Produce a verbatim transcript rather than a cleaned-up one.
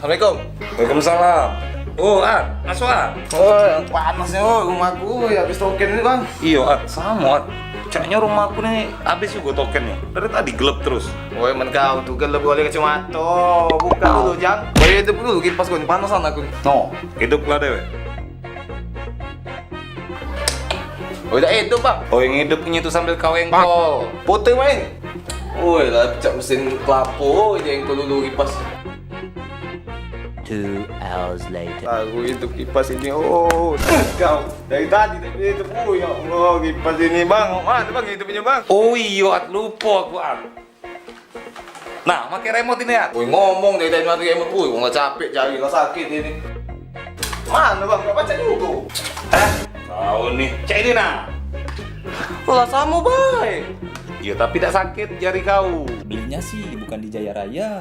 Assalamualaikum. Waalaikumsalam. Oh, At, masuk, At. Oh, panas ya, oh, rumahku, ya, habis token ini, Bang. Iyo, At, sama, At. Caknya rumahku ni habis juga tokennya. Dari tadi gelap terus. Woi, men kau tu gelap oleh kacamata. Buka dulu, Jang. Woi, hidup dulu kipas kau ni, panasan aku ni. No, hidup lah dewek. Woi, tak hidup, Bang. Oh, yang hidup punya tu sambil kau engkol. Putih main. Woi, lah pecak mesin kelapo, woi, dia engkol dulu kipas. Two hours later. Aku hidup kipas ini, oh, kau. Dari tadi tak hidup, oh, ya Allah, kipas ini, Bang. Mana, Bang, hidupnya, Bang? Oh, iyo, At, lupa aku, At. Nah, pakai remote ini, At. Woi, ngomong dari tadi mati remote. Woi, wong lah capek jari, lah sakit ini. Mana, Bang? Kau baca juga. Eh, kau ni. Cek ini, nah. Lah, sama baik. Iyo, tapi tak sakit jari kau. Belinya sih bukan di Jaya Raya.